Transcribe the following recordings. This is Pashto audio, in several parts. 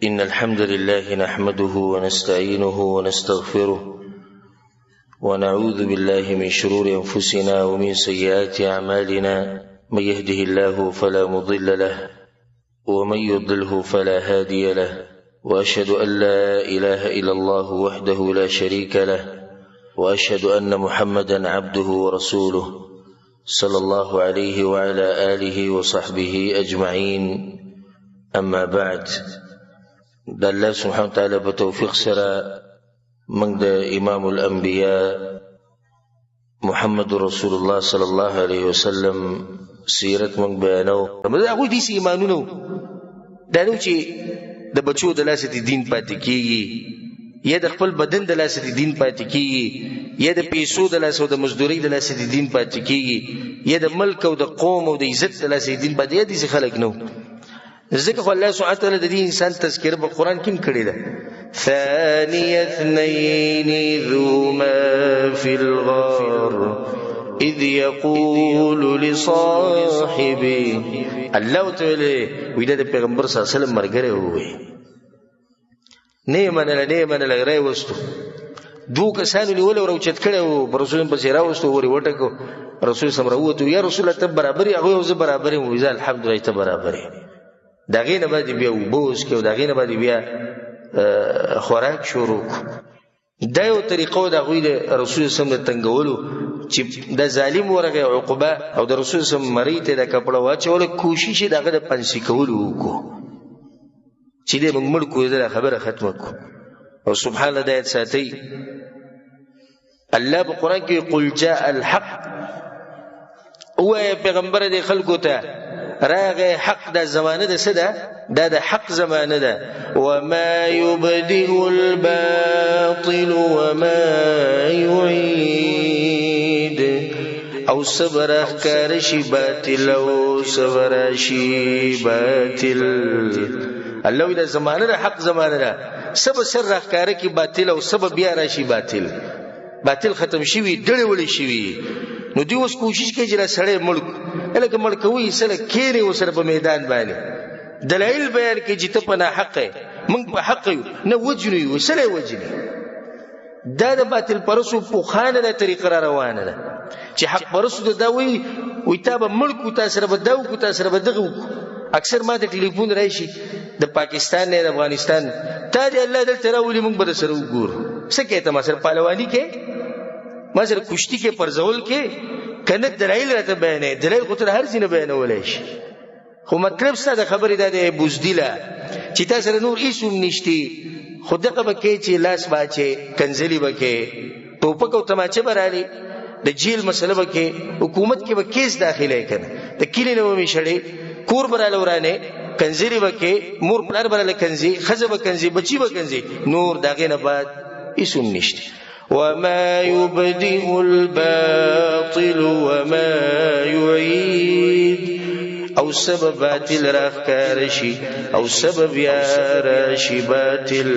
إن الحمد لله نحمده ونستعينه ونستغفره ونعوذ بالله من شرور أنفسنا ومن سيئات أعمالنا، من يهده الله فلا مضل له ومن يضلله فلا هادي له، وأشهد أن لا إله إلا الله وحده لا شريك له، وأشهد أن محمدا عبده ورسوله صلى الله عليه وعلى آله وصحبه أجمعين. أما بعد، د الله سبحانه وتعالی په توفیق سره موږ د امام الانبیاء محمد رسول الله صلی الله علیه وسلم سیرت موږ بیانو. هغوی داسې ایمانونه وو، دا نه چې د بچو د لاسه دې دین پاتې کېږي، یا د خپل بدن د لاسه دې دین پاتې کېږي، یا د پیسو د لاسه او د مزدورۍ د لاسه دې دین پاتې کېږي، یا د ملک او د قوم او د عزت د لاسه دې دین پاتې، یا داسې خلک نه وو. ځکه خو الله سبحانه وتعالی د دې انسان تذکره په قرآن کې هم کړې ده. ثاني اثنين إذ هما في الغار إذ يقول لصاحبه، الله ورته ویلي وایي دا د پیغمبر صلی الله علیه وسلم ملګری ووایي. نه یې منله، نه یې منله، را یې وستو. دوو کسانو نیولی او راوچت کړی و، پر رسول پسې راوستو، ور یې وټکو. رسول سم راووتو، یا رسول الله ته برابر یې؟ هغوی زه برابر یم. وایي زه الحمدلله ته برابر یم. د هغې نه بعد بیا اوبه وڅښې او د هغې نه بعد بیا خوراک شروع کړو. دا یو طریقه وه د هغوی د رسول سم د تنګولو، چې د ظالم ورغی عقبه او د رسول سم مرۍ ته د کپړه واچوله، کوشش یې د هغه د پنسي کولو وکړو چې دی موږ مړ کړو، دا خبره ختمه کړو. او سبحان الله دا یاد ساتئ، الله په قرآن کې قل جاء الحق، ووایه پیغمبر دې خلکو ته راغی حق. دا زمانه د څه ده؟ دا د حق زمانه ده. وما يبدئ الباطل وما يعيد، او صبر ښکاره شي باطل او صبر شي باطل. الله وایي دا زمانه د حق زمانه ده، څه به سر راښکاره کړي باطل او څه به بیا راشي باطل. باطل ختم شوي، دړې وړې شوي. نو دوی اوس کوشش کوي چې دا سړی مړ کړو. هلکه مړ کوي سره کښېني ورسره په میدان باندې دلایل بیان کړي چې ته په ناحقه یې، موږ په حقه یو، نه وژنو یې، سړی وژني. دا د باطل پرستو پخوانه دا طریقه را روانه ده چې حق پرستو ته دا وایي، وایي تا به مړ کړو، تا سره به دا وکړو، تا سره به دغه وکړو. اکثر ما ته ټلیفون راشي د پاکستان نه، د افغانستان، تا دې الله دلته راولي، موږ به در سره وګورو. څه کوې ته؟ ما سره پهلواني کوې، ما سره کشتي کې پرځول کې که نه؟ دلایل راته بیانوې. دلایل خو تر هر ځای نه بیانولی شي، خو مطلب ستا د خبرې دا دی بزدله چې تا سره نور هېڅ هم نشتي، خو دغه به کوې چې لاس به اچې، کنځلې به کوې، ټوپک او تماچه به رالې، د جیل مسله به کوې، حکومت کې به کیس داخلې که نه، د کلي نه به مې شړې، کور به راله ورانې، کنځلې به کوې، مور پلار به راله کنځي، ښځه به کنځي، بچي به کنځي، نور د هغې نه بعد هېڅ هم نشته. وما يبدئ الباطل وما يعيد، او سبب باطل راښکاره شي او سبب بیا راشي باطل.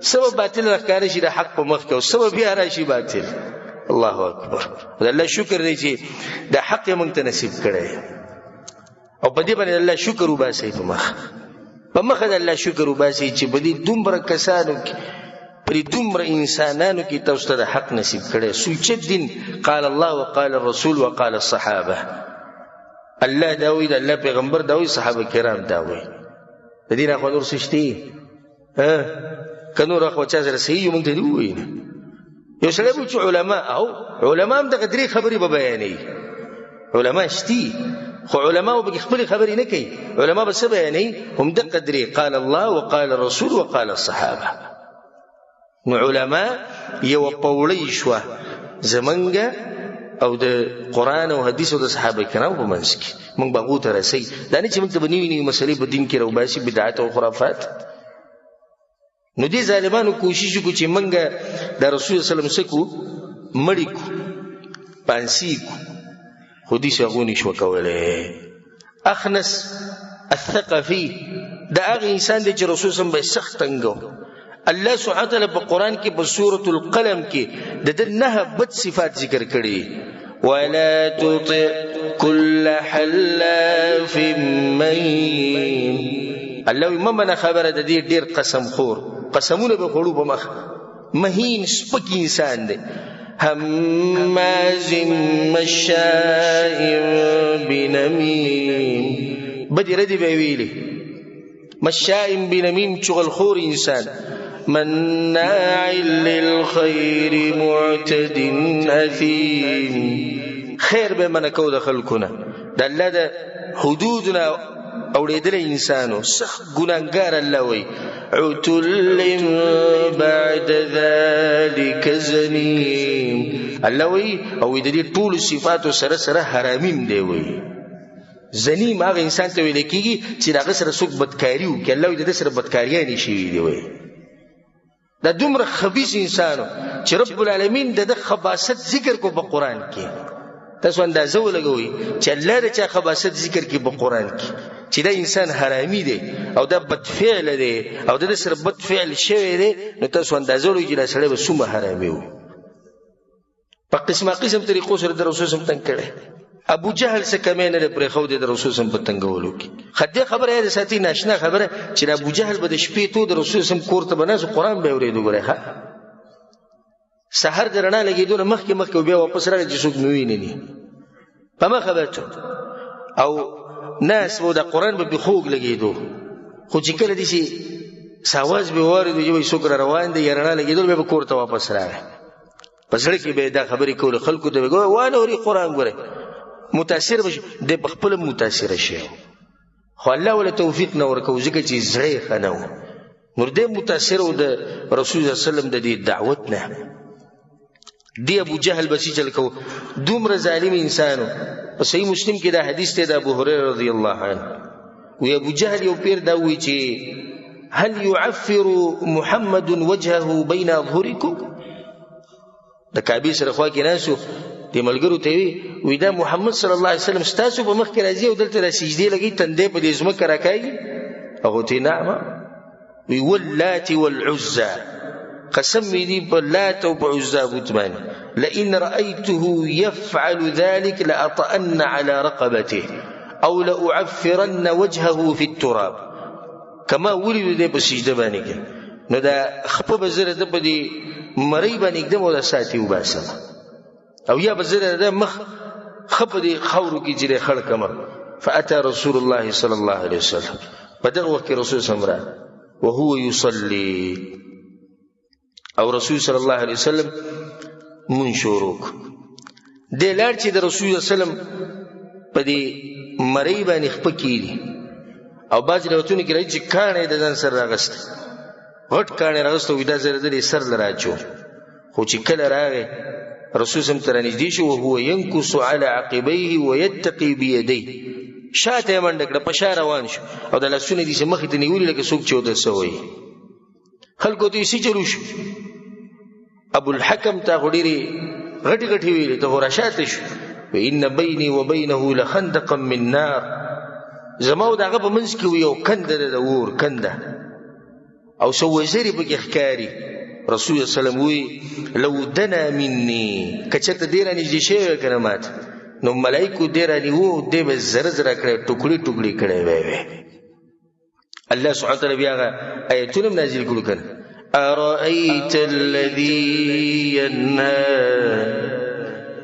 سبب باطل راښکاره شي د حق په مخ کې او سبب بیا راشي باطل. الله اکبر. د الله شکر دی چې د حق یې موږ ته نصیب کړی او په دې باندې الله شکر وباسي. په مخه د الله شکر وباسي چې په دې دومره کسانو کې، په دې دومره انسانانو کې تاسو ته د حق نصیب کړی. سوچه دین، قال الله وقال الرسول وقال الصحابه. الله دا وایي، د الله پیغمبر دا وایي، صحابه کرام دا وایي. د دې نه خو نور څه شته؟ که نور خو چا سره صحیح یو موږ ته دې ووایي. یو سړی به چې علما او علما هم دغه درې خبرې به بیانوي. علما شتي خو علما به خپلې خبرې نه کوي، علما به څه بیانوي؟ هم دقه درې، قال الله وقال الرسول وقال الصحابه. نو علما یوه پوړۍ شوه زمونږ او د قرآن او حدیث او د صحابه کرامو په منځ کې، موږ به هغو ته رسوي. دا نه چې موږ ته به نوې نوې مسلې په دین کې راوباسي، بدعت او خرافات. نو دې ظالمانو کوشش وکړو چې موږ د رسول صلی الله علیه وسلم څه کړو، مړي کړو، پانسي کړو، خو داسې هغو نه شوه کولی. اخنس الثقفي دا هغه انسان دی چې رسول صلی الله علیه وسلم به یې سخت تنګو. الله سبحانه وتعالی په قرآن کې په سورة القلم کې د ده 9 بد صفات ذکر کړي. ولا تطع كل حلاف مهين. الله وی ممنه خبره د دې ډیر قسم خور، قسمونه به خوړو په مخ، مهین سپک انسان دی. هماز مشاء بنمیم، بدی ردی به ویلی، مشاء بنمیم چغل خور انسان. مناع للخير معتد اثیم، خیر به من کو د خلکونه، د الله د حدودنا اوریدل انسانو، سخت ګناګار. الله وی عتل بعد ذلك زنیم. الله وی او د دې ټول صفاتو سره سره حرامیم دی. وی زنیم هغه انسان ته ویل کیږي چې هغه سره څوک بدکاری وکړي. الله وی د سره بدکاریانې شوي دی. وی دا دومره خبيث انسانو چې رب العالمین د خباست ذکر کو په قران کې. تاسو اندازه ولګوئ چې الله د چا خباست ذکر کې په قران کې، چې دا انسان حرامي دی او دا بد فعل دی او د سره بد فعل شوی دی، نو تاسو اندازه ولګوئ چې دا سړی به څومره حرامي و. په قسمه قسم طریقو سره د رسول سم تنګ کړي. ابو جهل څه کمې نه پرې خو د رسول سم په تنګولو کې. خدای خبره یې ساتي ناشنا خبره چې ابو جهل به د شپې تو د رسول سم کور ته بناس قرآن به اورېدو. ګوره ښه سحر د رڼا لګېدو نه مخکې مخکې بیا واپس راغی چې څوک مې ویني نه په مخه به او ناس وو د قرآن به خوږ لګېدو. خو چې کله داسې ساواز به واورېدو چې وایي څوک را روان دی یا رڼا لګېدل، بیا به کور ته واپس راغی. په زړه کې به دا خبرې کولې، خلکو ته به ګوره وانه اوري قرآن، ګوره متاثر به شي. دی په خپله متاثر شي، خو الله وله توفیق نه ورکوو ځکه چې زړه یې ښه نه و. نور دی متاثر و د رسول الله صلی الله علیه وسلم د دې دعوت نه. دی ابو جهل به څه چل کو، دومره ظالم انسانو. په صحیح مسلم کې دا حدیث دی د ابو هريره رضی الله عنه، وی ابو جهل یو پیر دا وی چې هل يعفر محمد وجهه بين اظهركم؟ د کعبې سره خوا کې ناسو د ملګرو ته وی، وی دا محمد صلی الله علیه وسلم ستاسو په مخ کې راځي او دلته را سجدې لګي، تندې په دې ځمکه راکاږي. هغه ته نعم وی واللات والعزى، قسم می دی په لات او په عزا بت باندې، لئن رأيته يفعل ذلك لأطأن على رقبته او لأعفرن وجهه في التراب. کما ولید دی په سجده باندې کې، نو دا خپه به زه د په دې مرۍ باندې ږدم او دا ساتي وباسم، او یا به زه د مخ ښه په دې خاورو کې چې دی خړ کړم. فأتى رسول الله صلى الله عليه وسلم، په دغه وخت کې رسول صلی الله وهو يصلي، او رسول صلی الله علیه وسلم مونږ شروع کړ. دی لاړ چې د رسول صلی الله علیه وسلم په دې مرۍ باندې خپه کېږي، او بعضې روایتونو کې راځي چې کاڼی د ځان سره راغستی، غټ کاڼی راغستی، وایي دا زه د سر له راچوم. خو چې کله راغی رسول سم ته رانږدې شو، وهو ينکس على عقبيه ويتقي بيديه، شاته یې منډه کړه، په شا روان شو او د لاسونه یې داسې مخې ته نیولي لکه څوک چې ورته څه وایي. خلکو ته یې څه چلو شو، ابو الحکم ته خو ډېرې غټې غټې ویلې، ته خو راشاته شو. وان بیني وبینه لخندقا من نار، زما او د هغه په منځ کې یو کنده ده د اور کنده، او څه وزرې پکې ښکاري. رسول الله صلی الله علیه وسلم وی لو دنا مني، که چېرته دی رانږدې شوی وای که نه ماته، نو ملایکو دی رانیوو، دی به زره زره کړی، ټوکړې ټوکړې کړی وای وی. الله سبحانه وتعالی بیا هغه آیتونه هم نازل کړو که نه، ارأیت الذي ینها،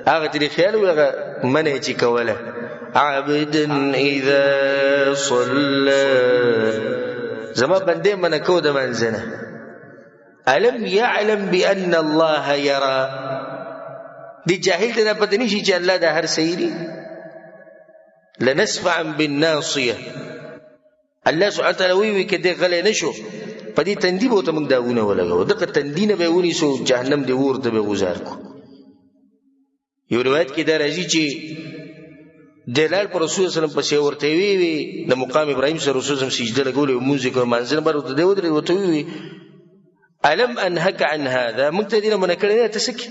هغه ترې خیال و هغه منع چې کوله، عبدا اذا صلى، زما بندې منع کو د منځنه، الم يعلم بان الله يرى، دې جاهل ته دا پته نشي چې الله دا هر څه ویني. لنسفعا بالناصيه، الله سبحانه وتعالی وی وی که دې غلی نه شو په دې تندي به ورته موږ داغونه ولګوو، دغه تندي نه به یې ونیسو جهنم دې اور ته به یې غوځار کړو. یو روایت کې دا راځي چې دلال پر رسول الله صلی الله علیه وسلم پسې ورته وی وی د مقام ابراهیم سره رسول الله سجده لګولې مونځ یې کړ، مانځنه بر ورته دی ودرېد، ورته وی وی الم انهک عن هذا، موږ ته دې نه منع کړی نه ته څه کوې؟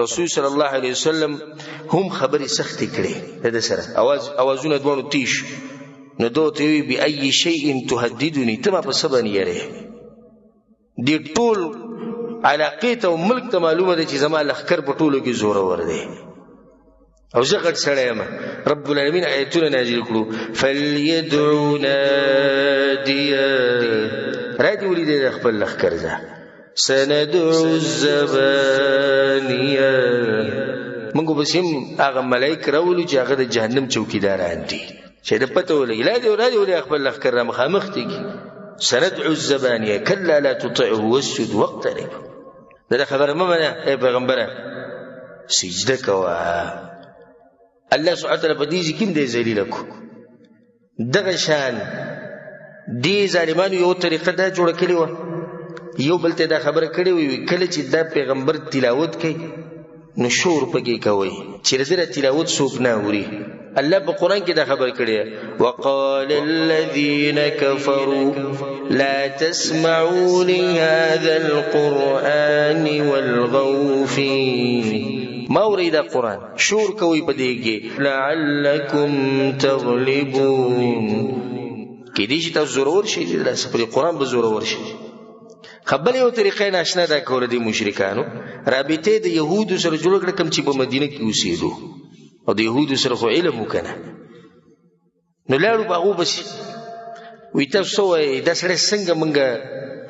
رسول صلی الله علیه وسلم هم خبرې سختې کړې د ده سره، اوازونه دواړو تیش. نو ده ورته وی بأي شیء تهددني، ته ما په څه باندې یرې؟ دې ټول علاقې ته او ملک ته معلومه ده چې زما لښکر په ټولو کې زورور دی. او زه غټ سړی یم. رب العالمین آیتونه نازل کړو، فلیدعو نادیه، را دې ولیدی د خپل لښکر ځه، سندعو الزبانیه، موږ به هم هغه ملایک راولو چې هغه د جهنم چوکیداران دي، چې د پته ولګي. لا دې را دې ولې خپل لښکر را مخامخ دي. سندعو الزبانیه کلا لا تطعه واسجد واقترب. دا خبره مه منه ای پیغمبره، سجده کوه. الله سبحانه وتعالی په دې ځای کې هم دی ذلیله کړو. دغه شان دې ظالمانو یو طریقه دا جوړه کړې وه، یو بل ته دا خبره کړې وه، کله چې دا پیغمبر تلاوت کوي نو شور پکې کوي چې د ده تلاوت څوک نه اوري. الله په قرآن کې دا خبره کړې، وقال الذين كفروا لا تسمعوا لهذا القرآن والغوا فيه. ما اورئ دا قرآن، شور کوئ په دې کې، لعلکم تغلبون، کېدای شي تاسو زورور شئ، داسې په دې قرآن به زورور شئ. خبل یو طریقه ناشنا دا کوله دي مشرکانو، رابطې د یهودو سره جوړ کړه کوم چې په مدینه کې اوسېدو، او د یهودو سره خو علم وکنه، نو لاړو په هغو پسې. وایي تاسو څه وایئ، دا سړی څنګه موږ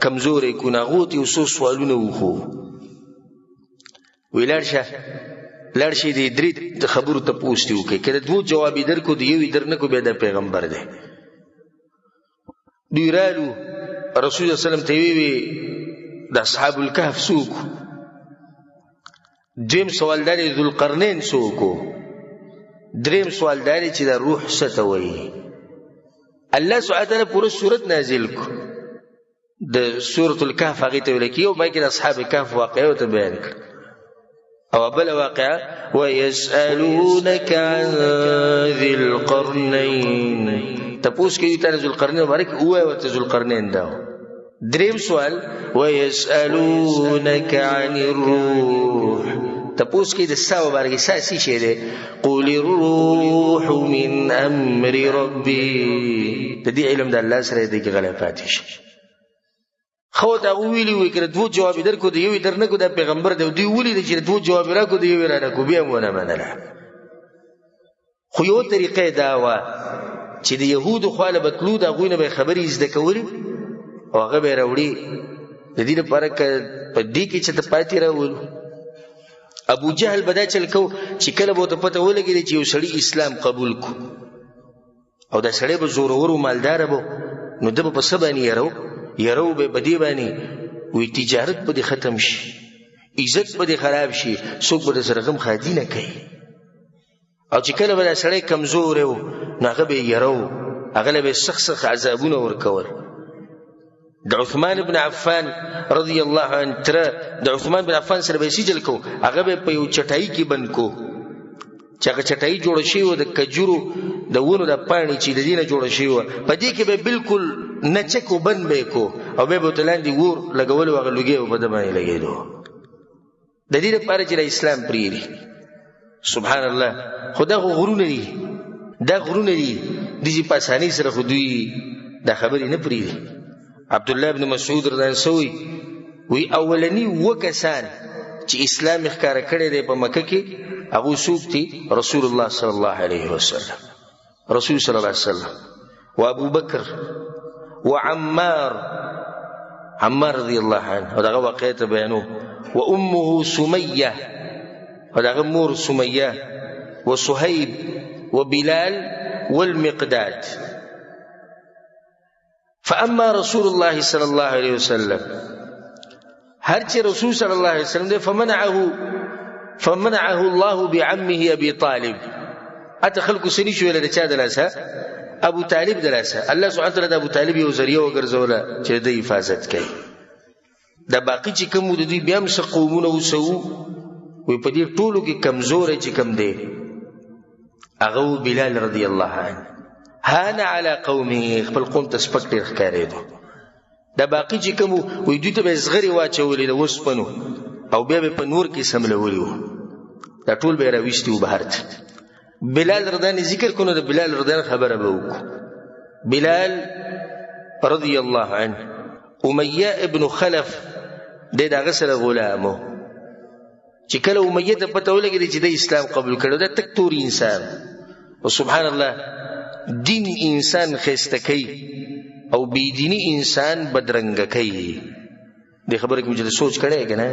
کمزوری کړو؟ نو هغو ته یو څو سوالونه وښو، وایي لاړ شه، لاړ شئ دې درې د خبرو تپوس دې وکړئ، که د دوو جواب یې درکړو، د یو یې در نه کړو، بیا دا پیغمبر دی. دوی رالو رسول الله صلی الله علیه وسلم ته وی د اصحاب الکهف څوک؟ دویم سوال دا دی ذوالقرنین څوک؟ دریم سوال دا دی چې دا روح څه ته وایي؟ الله سبحانه وتعالی پوره سورت نازل کړو، د سورة الکهف هغې ته ویل کېږي، او پای کې د اصحاب کهف واقعه ورته بیان کړه. او بل واقعه ويسألونك عن ذي القرنين، تپوس کوي تا ذو القرنین مبارک، ووایه ورته ذو القرنین دا. دریم سوال ويسألونك عن الروح، تپوس کوي د سا مبارک، سا څه شی دی؟ قل الروح من امر ربي. د دې علم د الله سره دی کې غلی پاتې شي. خو دا ویلي وي که د دوو جواب یې درکړو، د یو یې در نه کړو، دا پیغمبر دی. دوی ولیدل چې د دوو جواب یې راکړو، د یو یې رانه کړو، بیا هم ونه منله. خو یوه طریقه یې دا وه چې د یهودو خوا له به تلو، د هغوی نه به یې خبرې زده کولې او هغه به یې راوړي، د دې لپاره که په دې کې چې ته پاتې راولو. ابو جهل به دا چل کو چې کله به ورته پته ولګېده چې یو سړي اسلام قبول کړو او دا سړی به زورور و مالداره به، نو ده به په څه باندې یرو؟ یرو به په دې باندې وي تجارت به دې ختم شي، عزت به دې خراب شي، څوک به د سره غم ښادي نه کوي. او چې کله به دا سړی کمزوری و نو هغه به یې یرو، هغه له به یې سخت سخت عذابونه ورکول. د عثمان بن عفان رضی الله عنه تره د عثمان بن عفان سره به یې سجل کو، هغه به په یو چټایي کې بند کو، چې هغه چټایي جوړه شوې وه د کجورو د ونو د پاڼې چې د دې نه جوړه شوې وه، په دې کې به بالکل نچک و بند به یې کو او بیا به ورته لاندې اور لګولو، هغه لوګی به په ده باندې لګېدو، د دې لپاره چې د اسلام پرېږدي. سبحان الله. خو دا خو غرونه دي، دا غرونه دي، دې په اسانۍ سره خو دوی دا خبرې نه پرېږدي. عبدالله بن مسعود رضی الله عنه وی اولني اووه کسان چې اسلام یې ښکاره کړی دی په مکه کې، هغوی څوک دي؟ رسول الله صلی الله علیه وسلم، رسول صلی الله علیه وسلم، وابو بکر، وعمار، عمار رضی الله عنه، او دغه واقعه ته بیانو، وامه سمیه، او دغه مور سمیه، وصهیب، وبلال، والمقداد. فاما رسول الله صلی الله علیه وسلم، هر چې رسول صلی الله علیه وسلم دی، فمنعه الله بعمه ابي طالب. اته خلکو سني شو د چا د لاسه؟ ابو طالب د لاسه. الله سبحانه وتعالی د ابو طالب یو ذریعہ وګرځوله چې د حفاظت کوي. دا باقي چې کوم د دوی بیا هم څه قومونه وسو، وي په دې ټولو کې کمزوری چې کوم دی هغه و بلال رضی الله عنه. هان علی قومه، خپل قوم ته سپک ډېر ښکارېدو. دا باقي چې کوم وي دوی ته به یې زغرې واچولې د اوسپنو او بیا به یې په نور کې سملولي وو، دا ټول به یې راویستي وو بهر ته. بلال رضی الله ذکر کړو، نو د بلال رضی الله خبره به وکړو. بلال رضی الله عنه، امیه ابن خلف دی د هغه سره غلام و. چې کله امیه ته پته ولګېده چې د اسلام قبول کړو، دا تک تور انسان او سبحان الله، دین انسان ښایسته کوي او بې دیني انسان بدرنګه کوي. دې خبره کې مې چې سوچ کړی که نه؟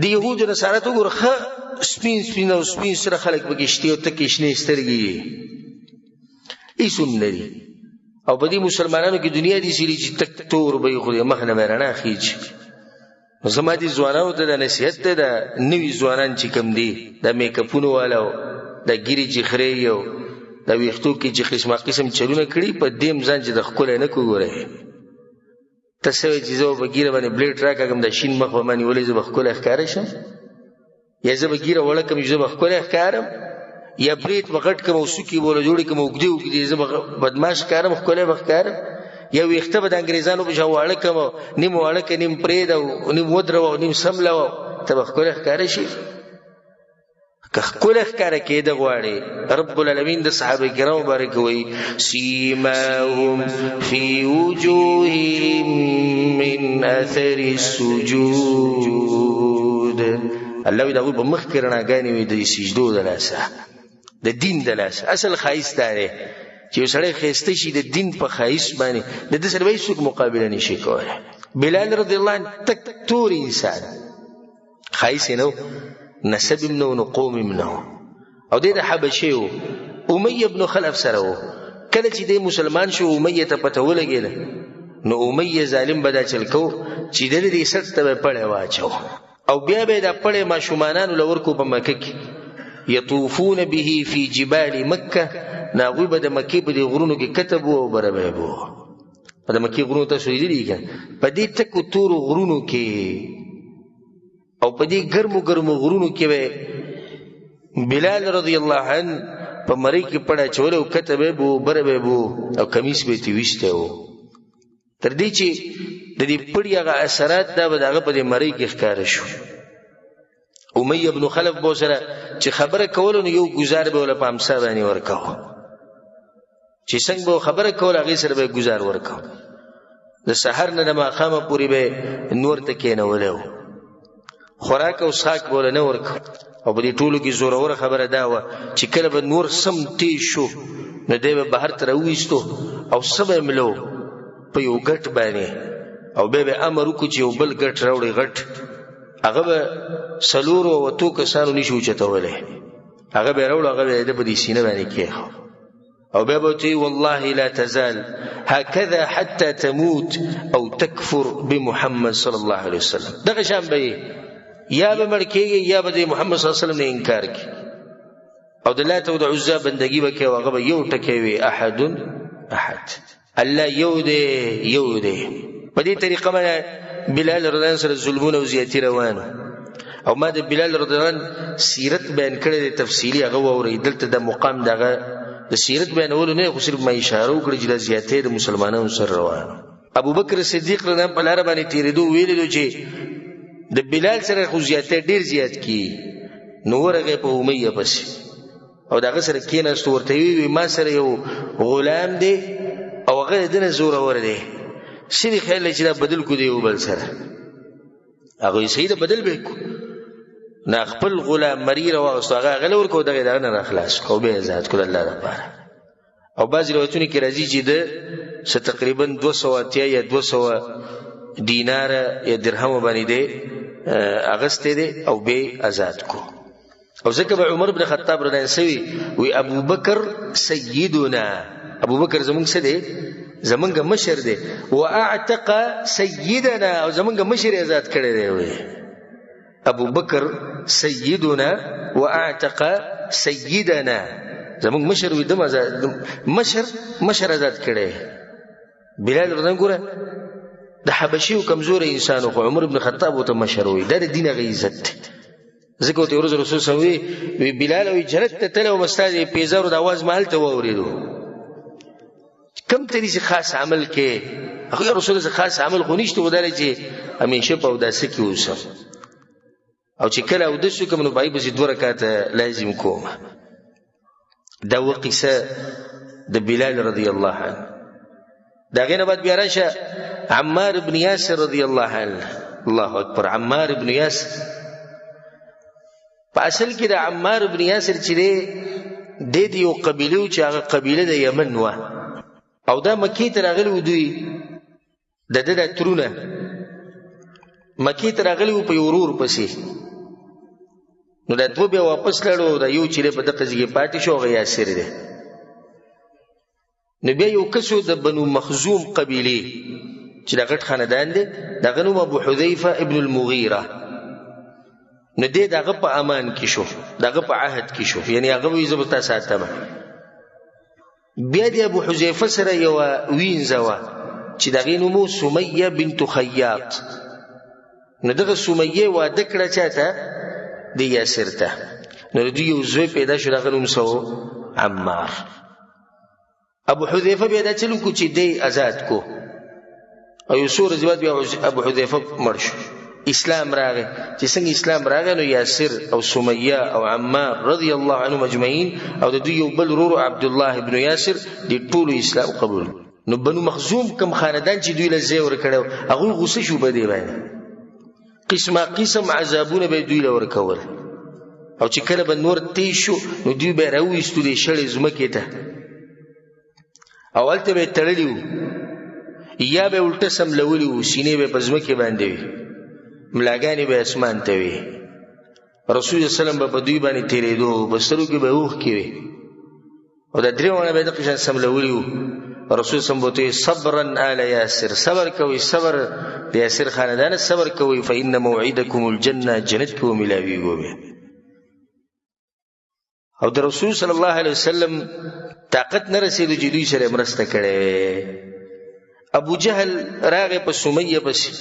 د یهودو نصارا ته وګوره، ښه سپین سپین او سپین سره خلک پکې شته او تکې شنې سترګې یې هېڅ هم نه دي. او په دې مسلمانانو کې دنیا دي چې تک تور به یې، خو د مخ نه به رڼا خېژي. زما دې ځوانانو ته دا نصیحت دی، دا نوي ځوانان چې کوم دي، دا میکپونو والا او دا ږیرې چې خرېږي او دا ویښتو کې چې قسمه قسم چلونه کړي، په دې هم ځان چې د ښکلی نه کړو. ګورئ ته څه وایې چې زه به په ږیره باندې بلیډ راکاږم، دا شین مخ به ما نیولی، زه به ښکلی ښکاره شم؟ یا زه به ږیره وړه کړم چې زه به ښکلی ښکارم؟ یا برېت به غټ کړم او سوکې به له جوړې کړم اوږدې اوږدې، زه به بدماش ښکارم، ښکلی به ښکارم؟ یا ویښته به د انګریزانو په شان واړه کړم، نیم واړه کړه، نیم پرېږده او نیم ودروه او نیم سملوه، ته به ښکلی ښکاره شي؟ که ښکلی ښکاره کېده غواړې، رب العالمین د صحابه کرامو باره کې وایي سیماهم فی وجوههم من اثر السجود. الله وایي د هغوی په مخ کې رڼاګانې وي د سجدو د لاسه، د دین د لاسه. اصل ښایست دا دی چې یو سړی ښایسته شي د دین په ښایست باندې، د ده سره به هېڅوک مقابله نشي کولی. بلال رضی الله عنه تک تور انسان، ښایست یې نه و، نسب یې نه و، نو قوم یې نه و، او دی د حبشې و، امیه بن خلف سره و. کله چې دی مسلمان شو، امیه ته پته ولګېده، نو امیه ظالم به دا چل کو چې د دې سټ ته به پړی واچو او بیا به دا پړی ماشومانانو له ورکو په مکه کې، یطوفون به فی جبال مکه. نو هغوی به د مکې په دې غرونو کې کته بو او بره به یې بو. په د مکې غرونو تاسو لیدلي که په دې تکو تورو غرونو کې او په دې ګرمو ګرمو غرونو کې به بلال رضی الله عنه په مری کې پړه چول او کته به بو بره به بو او کمیس به تی وشته وو، تر دې چې د دې پړی هغه اثرات دا به دغه په دې مری کې ښکار شو. امیه بن خلف بو سره چې خبره کولو، نو یو گزار به ول په امسا باندې ورکاو، چې څنګه به خبره کوله هغې سره به ګزار ورکاو. د سحر نه د ماښامه پورې به نور ته کېنولی و، خوراک او څښاک به له نه ورکاو. او په دې ټولو کې زوروره خبره دا وه چې کله به نور سم تیز شو، نو دی به بهر ته راوویستو او څه به یې ملو په یو ګټ باندې، او بیا به امر وکړو چې یو بل ګټ راوړي غټ، هغه به څلورو او اتو کسانو نشي اوچتولی، هغه به یې راوړو، هغه به یې د په دې سینه باندې کېښود، او بیا به ورته والله لا تزال هكذا حتى تموت او تكفر بمحمد صلى الله عليه وسلم. دغه شان به یا به مړ کېږي یا به د محمد صلی الله علیه وسلم نه انکار کوي، او د لات او د عزا بندګي به کوي، او هغه به یو ټکی وي احد احد، الله یو دی یو دی. په دې طریقه باندې بلال رضی الله سره ظلمونه او زیاتی روان. او ما د بلال رضی الله عنه سیرت بیان کړی دی تفصیلي، هغه واورئ. دلته د مقام دغه د سیرت بیانولو نه، خو صرف ما اشاره وکړه چې دا زیاتی د مسلمانانو سره روان. ابو بکر صدیق رضی الله په لاره باندې تېرېدو، ویلي چې د بلال سره خو زیاتی ډېر زیات کی، نو ورغی په امیه پسې او د هغه سره کېناست، ورته یې وویل ما سره یو غلام دی او هغه د ده نه زورور دی، څه دې خیال دی چې دا بدل کړو د یو بل سره؟ هغه یې صحیح ده، بدل به یې کړو. نه خپل غلام مری راواغستو، هغه هغه له ورکړو، دغه یې د هغه نه راخلاص کړو او بیا یې ازاد کړو د الله دپاره. او بعضې روایتونو کې راځي چې ده څه تقریبا 280 یا 200 دیناره یا درهمو باندې دی اغستی دی او بیا یې ازاد کړو. او ځکه به عمر بن خطاب رضی الله عنه وی ابو بکر سیدنا، ابو بکر زمونږ څه دی؟ زمونږ مشر دی، واعتق سیدنا، او زمونږ مشر یې ازاد کړی دی. وی ابو بکر سیدنا واعتق سیدنا، زمونږ مشر وی دم ازاد، مشر ازاد کړی. بلال رضی الله ګوره د حبشي او کمزوري انسان خو عمر بن خطاب ورته مشر وی، دا د دین هغه عزت دی. ځکه ورته ورځ رسول صلی الله علیه وسلم وی بلال وی جنت ته تللی وم، ستا د پیزارو د اواز ما هلته واورېدو، کوم ته داسې خاص عمل کې؟ هغه یا رسول الله خاص عمل خو نشته، خو دا دی چې همیشه په اوداسه کې اوسم، او چې کله اودس وکړم نو په هغې پسې 2 رکعته لازم کوم. دا وه قصه د بلال رضی الله عنه. د هغې نه بعد بیا راشه عمار بن یاسر رضی الله عنه. الله اکبر، عمار بن یاسر په اصل کې د عمار ابن یاسر چې دی د یو قبیله چې هغه قبیله د یمن وه او دا مکې ته راغلي وو. دوی د ده د ترونه مکې ته راغلي وو په یو ورور پسې. نو دا دوه بیا واپس لاړو، دا یو چې په دغه ځای کې پاتې شو هغه یاسر دی. نو بیا یو کس د بنو مخزوم قبیلې چې د غټ خاندان دی، دغه نوم ابو حذیفه ابن المغیره. نو دی دغه په امان کې شو، دغه په عهد کې شو، یعنی هغه وی زه به تا ساتم. بیا د ابو حذیفه سره یوه وینځه وه چې د هغې نوم و سمیه بنت خیاط. نو دغه سمیه واده کړه چا ته؟ د یاسر ته. نو د دوی یو زوی پیدا شو، د هغه نوم څه و؟ عمار. ابو حذیفه بیا دا چل وکړو چې دی ازاد کو، او یو څو ورځې بعد بیا ابو حذیفه مړ شو. اسلام راغی، چې څنګه اسلام راغی نو یاسر او سمیه او عمار رضی الله عنهم اجمعین او د دوی یو بل ورور عبد الله ابن یاسر د ټولو اسلام قبول. نو بنو مخزوم کم خاندان چې دوی له ځای ورکړی هغوی غوسه شو په دې باندې، قسمه قسم عذابونه به دوی له ورکول. او چې کله به نور تیز شو نو دوی به راویستو دې شړې ځمکې ته، او هلته به یې تړلي وو یا به یې الټه سملولي وو، سینې به یې په ځمکې باندې وي، ملاګانې به یې اسمان ته وي. رسول الله وسلم به په دوی باندې تېرېدو، په سترګو کې به یې اوښکې وي، او دا درې واړه به یې دغه شان سملولي وو. رسول سم به ته صبرا آل یاسر، صبر کوئ، صبر د یاسر خاندان صبر کوئ، فإن موعدکم الجنة، جنت کې ملاویږو به. او د رسول صلی الله علیه وسلم طاقت نه رسېدو چې دوی سره مرسته کړې. ابو جهل راغی په سمیه پسې،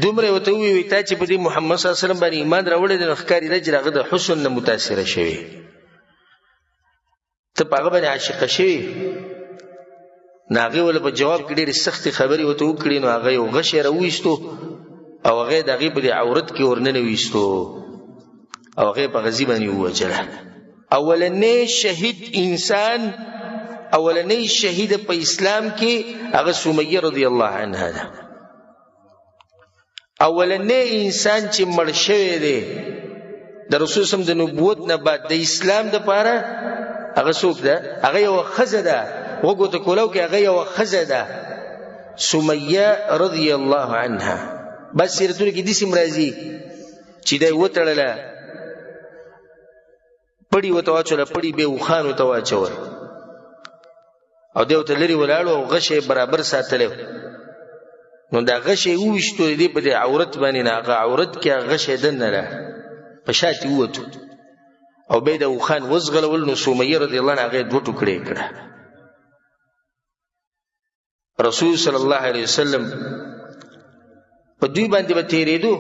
دومره ورته وویل تا چې په دې محمد صلی الله علیه وسلم باندې ایمان راوړی دی نو ښکاري ده چې د هغه د حسن نه متاثره شوی، ته په هغه باندې عاشقه شوی. نو هغې ورله په جواب کې ډېرې سختې خبرې ورته وکړې. نو هغه یو غشی راوویستو او هغه یې د هغې په دې عورت کې ورننویستو او هغه یې په غزي باندې ووژله. اولنی شهید انسان، اولنی شهید په اسلام کې هغه سمیه رضی الله عنها ده. اولنی انسان چې مړ شوی دی د رسول سم د نبوت نه بعد د اسلام د پاره هغه څوک ده؟ هغه یوه ښځه ده. وګو ته کولاو کې هغه یوه ښځه ده، سمیه رضی الله عنها. بس سیرتونو کې داسې هم راځي چې دی وتړله، پړي ورته واچوله، پړي بیا اوښانو ته واچول، او دی ورته لرې ولاړو او غشی یې برابر ساتلی. نو دا غشی یې وویشتو د دې په دې عورت باندې، نه هغه عورت کې هغه غشی دننه راغی، په شا ترې ووتو او بیا یې د اوښان وځغلول. نو سمیه رضی الله عنها هغه یې دوه ټوکړې کړه. رسول صلی الله علیه وسلم په دوی باندې به تېرېدو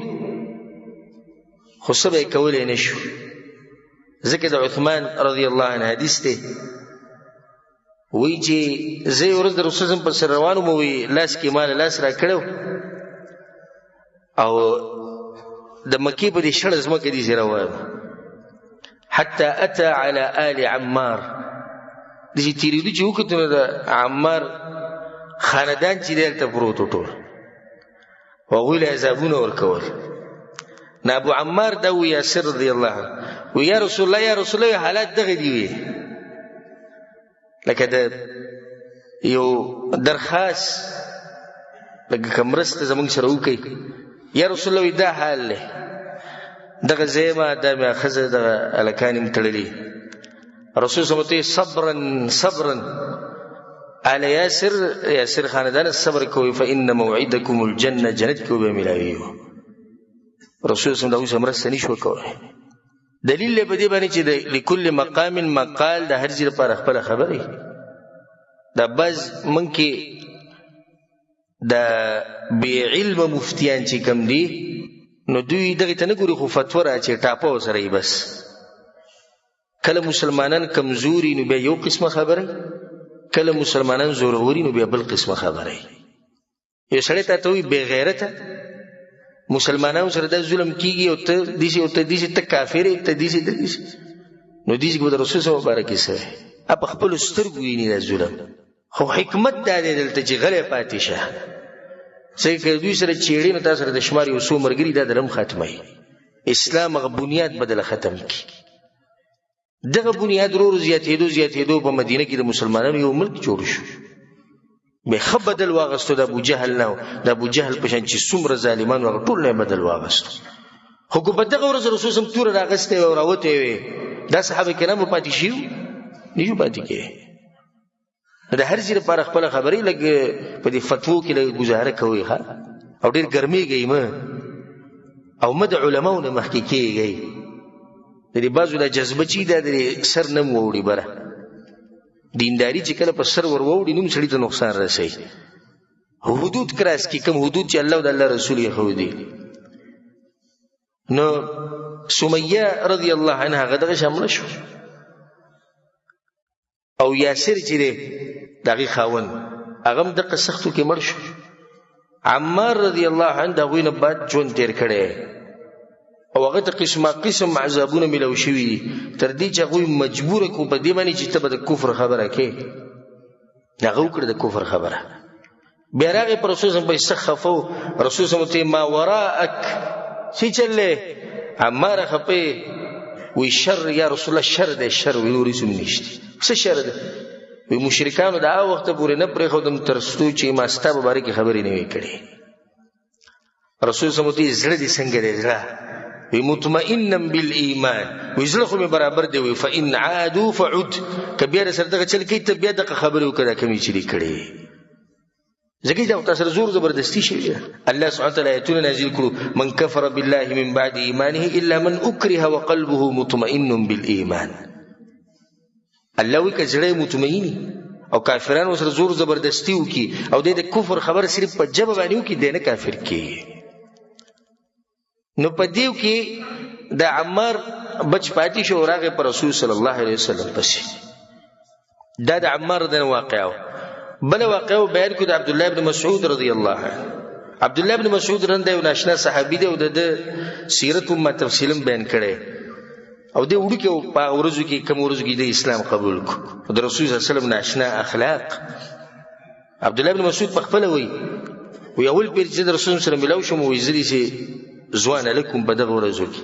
خو څه به یې کولی نه شو، ځکه د عثمان رضی الله عنه حدیث دی وایي چې زه یو ورځ د رسول په سر روان وم، وایي لاس کې ما له لاس راکړی او د مکې په دې شړه ځمکه دي زه روان، حتی اتى على آل عمار، داسې تېرېدو چې وکتو نو د عمار خاندان چې دی هلته پروت و ټول، هغوی له عذابونه ورکول. نو ابو عمار دا و یاسر رضی الله عنه و یا رسول الله، یا رسول الله، حالات دغه دي وي، لکه د یو درخواست لکه که مرسته زموږ سره وکړي، یا رسول الله دا حال دی، دغه زه ما دا مې ښځه دغه هلکان یې تړلي. رسول صلی الله علیه وسلم صبرا صبرا آل یاسر، یاسر خاندان صبر کوئ، فإن موعدکم الجنة، جنت کې به ملاویږو. رسول صلی الله علیه وسلم مرسته نشو کولی. دلیل له په دې باندې چې د لکل مقام مقال، د هر ځای لپاره خپله خبره. دا بعض موږ کې د بې علمه مفتیان چې کوم دي نو دوی دغې ته نه ګوري، خو فتوا راچې ټاپه ورسره یي. بس کله مسلمانان کمزوري نو بیا یو قسمه خبره، کله مسلمانان زوروري نو بیا بل قسمه خبره. یو سړی تا ته وایي بې غیرته مسلمانانو سره دا ظلم کیږي او ته داسې او ته داسې، ته کافر یې، ته داسې ته داسې. نو داسې به د رسول صلی مبارک یې څه وایي؟ په خپلو سترګو ویني دا ظلم. خو حکمت دا دی دلته چې غلی پاتې شه، ځکه که دوی سره چیړې نو تا سره د شمار یو څو ملګري دا درم ختموي. اسلام هغه بنیاد بدل ختم کی. دغه بنیاد ورو زیاتېدو زیاتېدو په مدینه کې د مسلمانانو یو ملک جوړ شو. به ښه بدل واغستو د ابو جهل نه، د ابو جهل په شان چې څومره ظالمان وو هغه ټول نه بدل واغستو. خو که په دغه ورځ رسول سم توره راغستې وه او راوتی وي، دا صحابه کرامو پاتې شي نه شو پاتې کېږي. د هر ځای لپاره خپله خبرې لږ په دې فتوو کې لږ ګزاره کوئ، ښه، او ډېر ګرمېږئ مه، او مه د علماو نه مخکې کېږئ. د دې بعضو دا جذبه چې دا د سر نه مو وړي بره دینداري چې کله په سر ور ووړي نوم سړي ته نقصان رسوي. حدود کراس کی، کوم حدود چې الله او د الله رسول یې ښودي. نو سمیه رضی الله عنها هغه دغه شامل شو، او یاسر چې دی د هغې خاوند هغه هم دقه سختو کې مړ شو. عمار رضی الله عنه د هغوی نه بعد ژوند تېر کړی او هغه ته قسمه قسم عذابونه میلاو شوي دي، تر دې چې هغوی مجبوره کړو په دې باندې چې ته به د کفر خبره کوې. هغه وکړه د کفر خبره. بیا راغی پر رسول صلی الله علیه خفه و، رسول صلی الله علیه ما وراءک څه چلې؟ عمار خفه وی شر یا رسول الله، شر دی شر، وی نور هیڅ هم نشته. څه شر دی؟ وی مشرکانو د هغه وخته پورې نه پرېښودم تر څو چې ما ستا په باره کې خبرې نه وې کړې. رسول صلی الله علیه وسلم زړه دې څنګه دی؟ زړه وی مطمئنا بالایمان، وی زړه خو مې برابر دی. وی فإن عادوا فعد، که بیا سره دغه چل کوي ته بیا دغه خبرې وکړه دا کومې چې دې کړې. ځکه دا تاسو سره زور زبردستی شوې ده. الله سبحانه وتعالی آیتونه نازل کړو، من کفر بالله من بعد ایمانه الا من اکره وقلبه مطمئن بالایمان. الله وی که زړه مطمئنی او کافرانو سره زور زبردستی وکي او د کفر خبر صرف په جبه باندې وکي، دی نه کافر کیږي. نو په دیو کې د عمار بچ پاتې شو، راغی پر رسول صلی الله علیه وسلم پسې. دا د عمار د واقعه. بل واقعه بیان کړو د عبد الله بن مسعود رضی الله عنه. عبد الله بن مسعود رند یو ناشنا صحابي دی او د ده سیرت هم ما تفصیلا بیان کړی. او دی وړوکی و په هغه ورځو کې، کوم ورځو کې دی اسلام قبول کړو، د رسول صلی الله علیه وسلم ناشنا اخلاق. عبد الله بن مسعود په خپله وایي، وایي اول پیر چې د رسول سره ملاو شوم، وایي زه داسې ځوان هلک وم په دغه ورځو کې،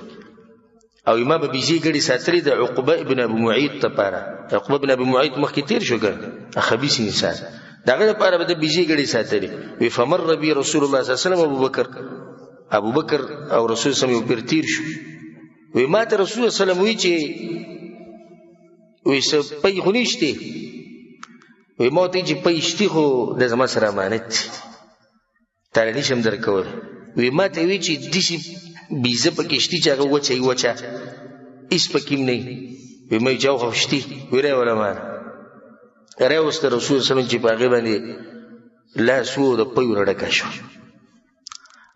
او ما به بیزې ګړې ساتلې د عقبه ابن ابو معیط لپاره. عقبه ابن ابو معیط مخکې تېر شو که نه، خبیث انسان، د هغه لپاره به د بیزې ګړې ساتلې. وایي فمر بي رسول الله صلی الله علیه وسلم ابو بکر، ابو بکر او رسول صلی الله علیه وسلم یو پیر تېر شو. وایي ما ته رسول الله صلی الله علیه وسلم وایي چې وایي څه پی خو نشته. وایي ما ته چې پی شتي خو د زما سره امانت دی، تاله نشم درکولی. وایي ما ته وایي چې داسې بیزه پکې شتي چې هغه وچه وي، وچه هېڅ پکې هم نه وي. وایي ما چې هغه خو شتي. وایي راوله ما نه راوسته رسول الله صلی الله علیه وسلم چې په هغې باندې لاس و د پیو نه ډکه شوه.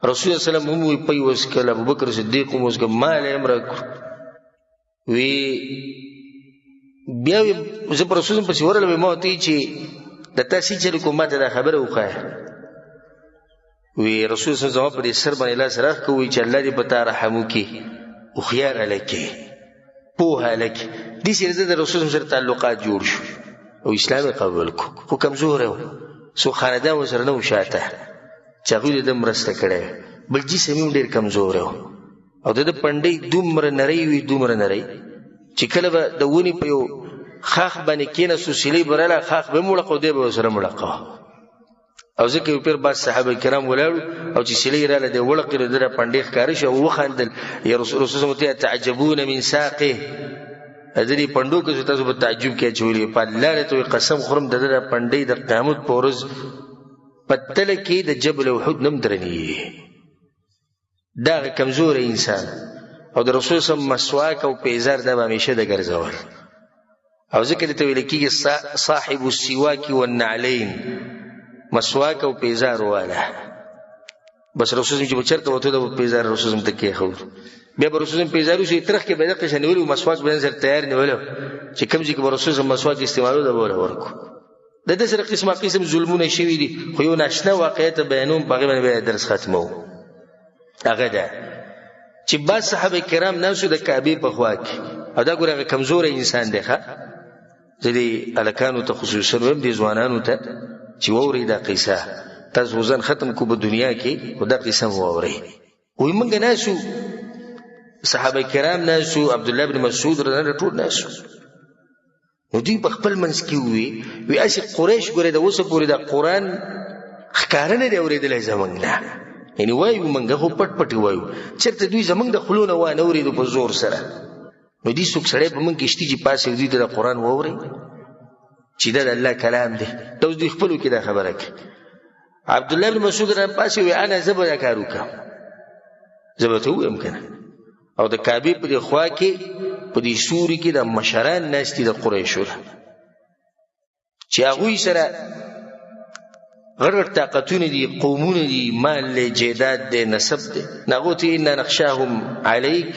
رسول الله صلی الله علیه وسلم هم وایي پی وڅکل، ابوبکر صدیق هم وڅکل، ما له یې هم راکړو. وی بیا وی زه پر رسول پسې ورغلم، ما ورته ویل چې د تا څه چل کوم، ما ته دا خبره وښیه. وی رسول صلی الله علیه وسلم زما په دې سر باندې لاس راښکه، وی چې الله دې په تا رحم وکړي، هوښیار هلک یې، پوه هلک یې. داسې زه د رسول سره تعلقات جوړ شو او اسلام یې قبول کړو، خو کمزوری و، څو خاندان ورسره نه و شاته چې هغوی د ده مرسته کړې وه، بل جسم یې هم ډېر کمزوری و. او د ده پنډۍ دومره نرۍ وي، دومره نرۍ چې کله به د ونې په یو ښاخ باندې کېناستو، سیلۍ به راله، ښاخ به یې هم وړقه او دی به ورسره هم وړقه. او ځکه یو پیر بعض صحابه کرام ولاړو او چې سیلۍ راله دی وړقې، نو د ده پنډۍ ښکاره شوه او وخندل. یا رسول الله صلی الله علیه وسلم تعجبون من ساقه، د دې پنډو کې تاسو په تعجب کې اچولي، په الله له ته قسم خورم د ده پنډۍ د قیامت په ورځ په تله کې د جبل احد نم درني. دا کمزوری انسان او د رسول سم مسواک او پیزار دا به همیشه د ګرځول. او ځکه دې ته ویل کېږي صاحب السواک والنعلین، مسواک او پیزار والا. بس رسول سم چې به چېرته وتو دا به پیزار رسول سم ته کېښود. بیا به رسول سم پیزار وشي، ترخ کې به دقه شان نیولی و، مسواک به یې سره تیار نیولی و چې کوم ځای کې به رسول سم مسواک استعمالو دا به ورله ورکړو. د ده سره قسمه قسم ظلمونه شوي دي، خو یو ناشنا واقعه ته بیانوم، په هغې باندې بیا درس ختموو. هغه ده چې بعض صحابه کرام ناست د کعبې په خوا کې، او دا ګوره هغه کمزوری انسان دی. ښه، زه دې هلکانو ته خصوصا وایم، دې ځوانانو ته چې واورئ دا قصه، تاسو ځان ختم کړو په دنیا کې، خو دا قصه مو واورئ. وایي موږ ناست یو صحابه کرام ناسو، عبد الله بن مسعود رضی الله ټول ناسو. نو دوی په خپل منځ کې وی وی اسی قریش ګوره د اوسه پورې د قرآن ښکاره نه دی اورېدلی زموږ نه، یعنې وایو موږ خو پټ پټ وایو، چېرته دوی زموږ د خولو نه وانه اورېدو په زور سره. نو دې څوک سړی په موږ کې شته چې پاڅي دوی ته د قرآن واوري چې دا د الله کلام دی. دا اوس دوی خپلو کې دا خبره کوي. عبد الله بن مسعود را پاڅي وی انا زه به دا کار وکړم، زه به ته ووایم که نه. او د کعبې په دې خوا کې په دې سوري کې د مشران ناست دي د قریشو ده، چې هغوی سره غټ غټ طاقتونه دي، قومونه دي، مال دی، جیداد دی، نسب دی. نو هغو ته انا نخشاهم علیک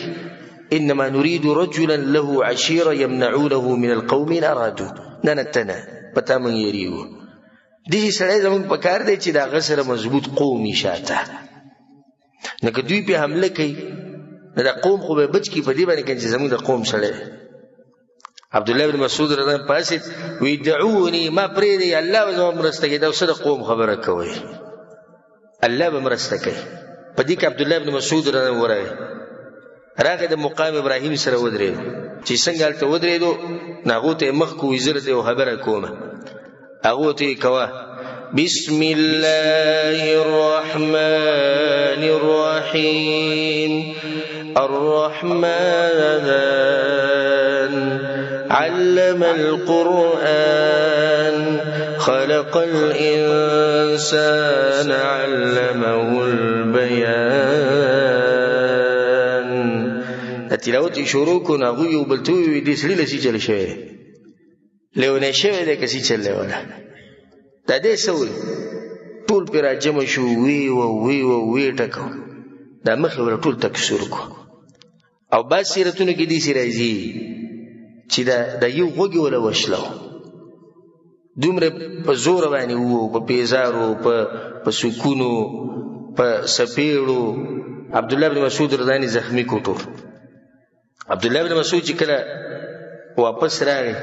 انما نريد رجلا له عشيره يمنعونه من القوم ان ارادوا. نه نه ته نه، په تا موږ یریږو. داسې سړی زموږ په کار دی چې د هغه سره مضبوط قوم یې شاته. نو که دوی پرې حمله کوي نو دا قوم خو به بچ کړي په دې باندې که چې زموږ د قوم سړی دی. عبد الله بن مسعود رضی الله عنه پاڅېد وی دعوني، ما پرېږدئ، الله به زما مرسته کوي. دا څه د قوم خبره کوئ، الله به مرسته کوي. په دې کې عبد الله بن مسعود رضی الله عنه ورغی، راغی د مقام ابراهیم سره ودرېدو. چې څنګه هلته ودرېدو نو هغو ته یې مخ کړو، وایي زه درته یو خبره کوم. هغو ته یې کوه بسم الله الرحمن الرحیم الرحمن علم القرآن خلق الإنسان علمه البيان. تلاوت شروع کو، نو هغوی یو بل ته وویل دې سړي له څه چل شوی دی، لیونی شوی دی که څه چل دی وله. دا دې څه وایي؟ ټول پرې راجمع شو، وی و وی و وی ټکو، دا مخ یې ورته ټول تک سور کړو. او بعض سیرتونو کې داسې راځي چې دا یو غوږ یې وله وشلو، دومره په زور باندې وو، په پیزارو، په سکونو، په سپېړو. عبد الله بن مسعود رضی الله عنه زخمی کو ټول. عبد الله بن مسعود چې کله واپس راغی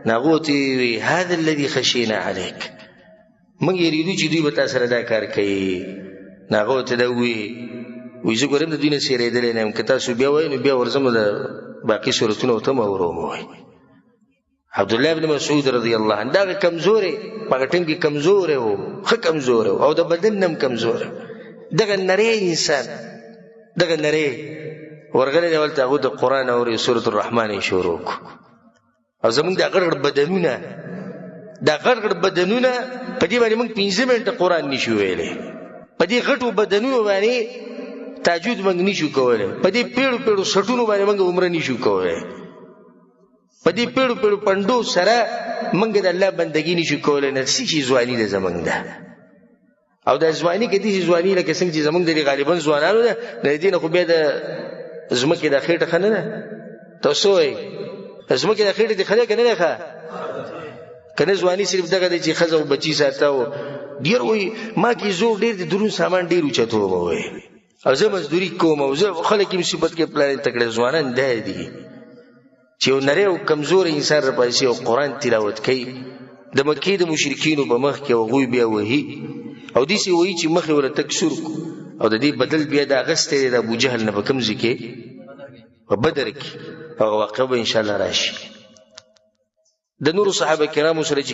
نو هغو ته یې وویل هذا الذي خشینا علیک، موږ یېرېدو چې دوی به تا سره دا کار کوي. نو هغه ورته دا وویل، وایي زه ګورم د دوی نه څېرېدلی نه یم، که تاسو بیا وایئ نو بیا ورځم د باقي سورتونه ورته هم اورم. وایي عبد الله بن مسعود رضی الله عنه دغه کمزوری په هغه ټیم کې کمزوری و، ښه کمزوری و، او د بدن نه هم کمزوری، دغه نری انسان، دغه نری ورغلی دی هلته، هغو د قرآن اوري، سورة الرحمن یې شروع کړو. او زموږ دا غټ غټ بدنونه، دا غټ غټ بدنونه په دې باندې موږ 5 منټه قرآن نشو ویلی، په دې غټو بدنونو باندې تهجد موږ نشو کولی، په دې پیړو پیړو سټونو باندې موږ عمره نشو کولی، په دې پیړو پیړو پنډو سره موږ د الله بندګي نشو کولی. نه څه شي ځواني ده زموږ ده. او دا ځواني که داسې ځواني لکه څنګه چې زموږ د دې غالبا ځوانانو ده، د دې نه خو بیا د ځمکې د خېټه ښه نه ده. تاسو وایئ د ځمکې د خېټې دې ښه ده که نه ده ښه؟ که نه ځواني صرف دغه دی چې ښځه او بچي ساته او ډېر وایي ما کې زور ډېر دی، درون سامان ډېر اوچتوم وایي، او زه مزدوري کوم او زه خلک یې مصیبت کې پلان تکړه ځوانان دی دي چې یو نری او کمزوری انسان راپاڅي او قرآن تلاوت کوي د مکې د مشرکینو په مخ کې، هغوی بیا وهي او داسې وهي چې مخ یې ورته تک سور کړو. او د دې بدل بیا دا اخیستی دی د ابوجهل نه په کوم ځای کې؟ په بدر کې. هغه واقعه به انشاءالله راشي. د نورو صحابه کرامو سره چې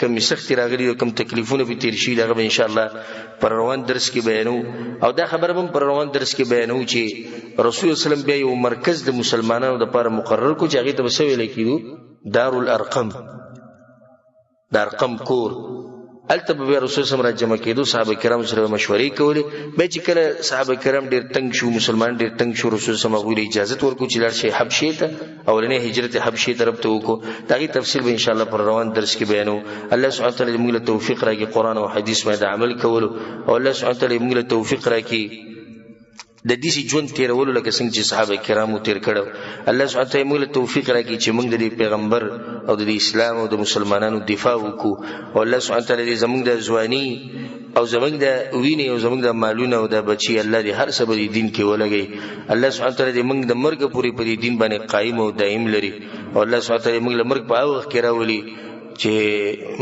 کوم سختي راغلي او کوم تکلیفونه به تیر شي، دغه به انشاءالله پر روان درس کې بیانو. او دا خبره به پر روان درس کې بیانو چې رسول الله صلی الله علیه وسلم بیا یو مرکز د مسلمانانو دپاره مقرر کړو چې هغې ته به څه ویلی کېدو؟ دار الارقم، د ارقم کور. هلته به بیا رسول صلی الله علیه وسلم راجمع کېدو، صحابه کرامو سره به مشورې کولې. بیا چې کله صحابه کرام ډېر تنګ شو، مسلمان ډېر تنګ شو، رسول صلی الله علیه وسلم هغوی له اجازت ورکړو چې لاړ شئ حبشې ته. اولنی هجرت حبشې طرف ته وکړو. د هغې تفصیل به انشاءالله پر روان درس کې بیانو. الله سبحانه وتعالی موږ له توفیق راکړي قرآن او حدیث باندې عمل کولو، او الله سبحانه وتعالی موږ له توفیق راکړي د داسې ژوند تېرولو لکه څنګه چې صحابه کرامو تېر کړی. الله سبحانه وتعالی موږ له توفیق راکړي چې موږ د دې پیغمبر او د دې اسلام او د مسلمانانو دفاع وکړو. او الله سبحانه وتعالی دې زموږ د ځواني او زموږ د وینې او زموږ د مالونه او د بچي الله دې هر څه په دې دین کې ولګوي. الله سبحانه وتعالی دې موږ د مرګ پورې په دې دین باندې قایم او دایم لري. او الله سبحانه وتعالی موږ له مرګ په هغه وخت کې راولي چې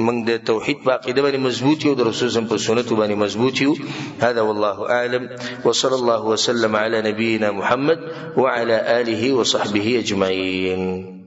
موږ د توحید په عقیده باندې مضبوط یو، د رسول سم په سنت باندې مضبوط یو. هذا والله اعلم، وصلى الله وسلم على نبينا محمد وعلى آله وصحبه اجمعين.